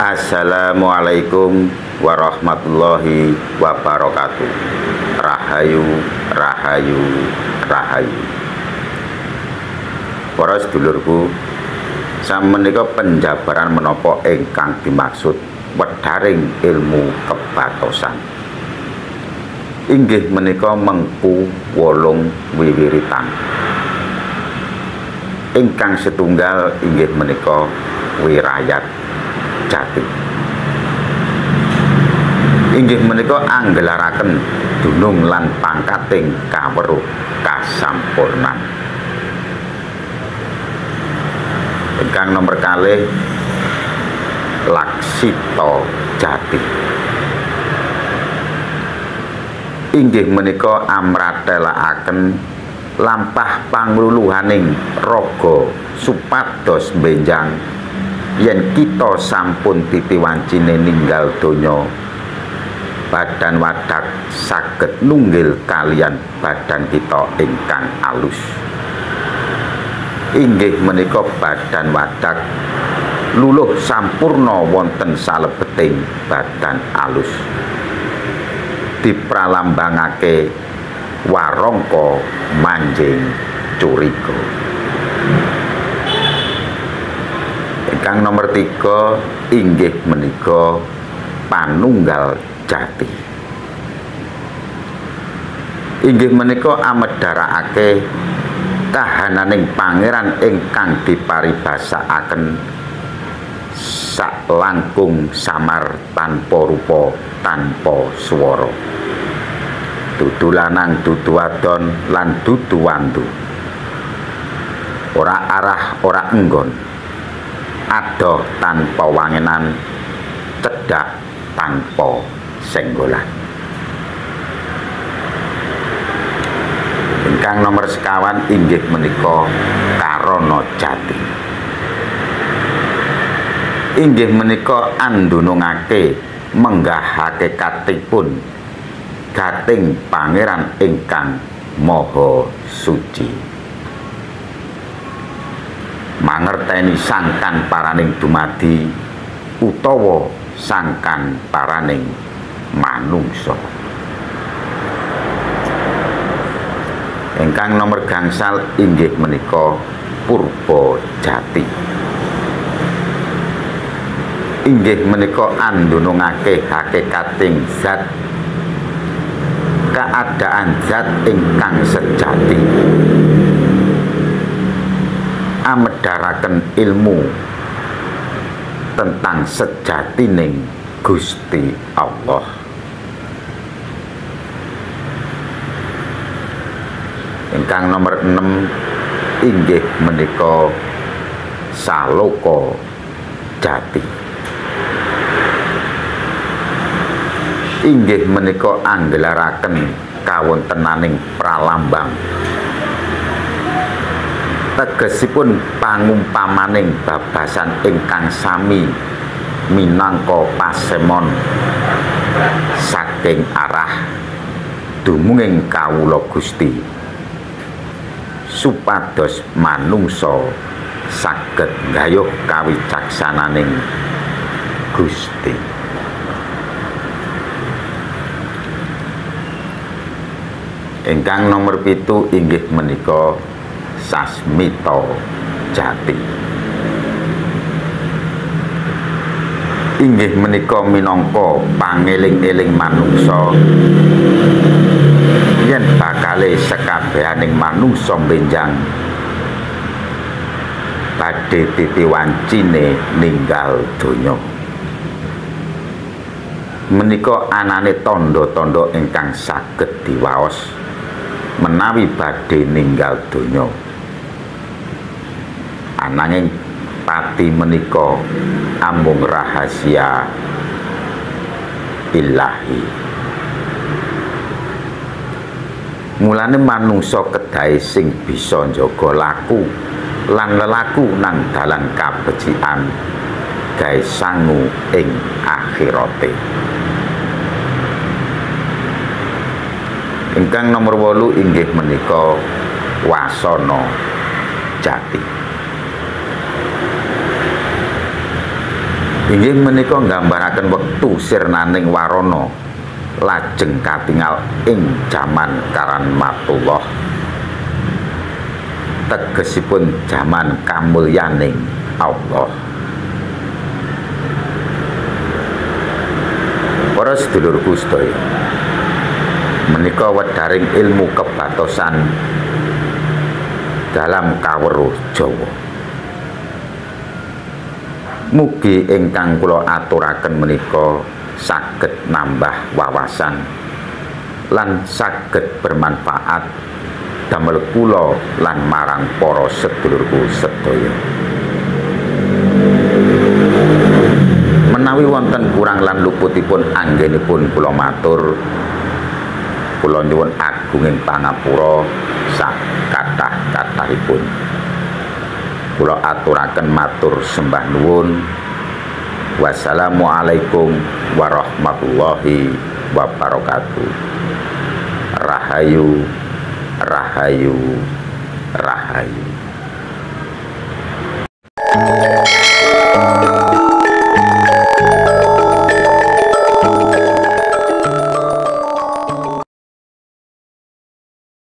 Assalamualaikum warahmatullahi wabarakatuh. Rahayu, rahayu, rahayu. Para sedulurku, samenika penjabaran menapa ingkang dimaksud wedharing ilmu kebatosan. Inggih menika mengku wolung wiwiritan. Ingkang setunggal inggih menika wirayat jati. Inggih menika anggelaraken dunung lan pangkating kaweruh kasampurnan. Ingkang nomor kalih laksita jati. Inggih menika amratelakaken lampah pangluluhaning raga supados benjang yen kita sampun titi wancine ninggal donya, badan wadak saged nunggil kalian badan kita ingkang alus. Inggih menika badan wadak luluh sampurna wonten salebeting badan alus, dipralambangake warangka manjing curiga. Ingkang nomor 3 inggih menika panunggal jati. Inggih menika amedharakake kahananing pangeran ingkang diparibasakaken saklangkung samar tanpa rupa tanpa swara, dudu lanang dudu wadon lan dudu wandu, ora arah ora enggon, adoh tanpa wangenan, cedhak tanpa senggolan. Ingkang nomor sekawan inggih menika karana jati. Inggih menika andunungake menggah hakikatipun gating pangeran ingkang maha suci, mangerteni sangkan paraning dumadi utawa sangkan paraning manungsa. Ingkang nomor gangsal inggih menika purba jati. Inggih menika andunungake hakikating zat, keadaan zat ingkang sejati, amedharaken ilmu tentang sejatining Gusti Allah. Ingkang nomor 6 inggih menika saloka jati. Inggih menika anggelaraken kawontenaning pralambang, tegesipun pangumpamaning babasan ingkang sami minangka pasemon saking arah dumunging kawula Gusti, supados manungsa saged nggayuh kawicaksananing Gusti. Ingkang nomor 7 inggih menika sasmita jati. Inggih menika minangka pangeling-eling manungsa yen bakale sekabehaning manungsa benjang badhe titi wancine ninggal donya. Menika anane tandha-tandha ingkang saged diwaos menawi badhe ninggal donya. Ananging pati menika amung rahasia ilahi. Mulane manungsa kedahe sing bisa njaga laku lan lelaku nang dalan kabecikan gawe sangu ing akhirate. Ingkang nomor 8 inggih menika wasana jati. Inggih menika nggambaraken wektu sirnaning warana lajeng katingal ing jaman Karamatullah, tegesipun jaman kamulyaning Allah. Para sedulurku sedaya, menika wedharing ilmu kebatosan dalam kaweruh Jawa. Mugi ingkang kula aturaken menika saged nambah wawasan lan saged bermanfaat damel kula lan marang para sedulurku sedaya. Menawi wonten kurang lan luputipun anggenipun kula matur, kula nyuwun agunging pangapura sak kathah-kathahipun. Kula aturaken matur sembah nuwun. Wassalamualaikum warahmatullahi wabarakatuh. Rahayu, rahayu, rahayu.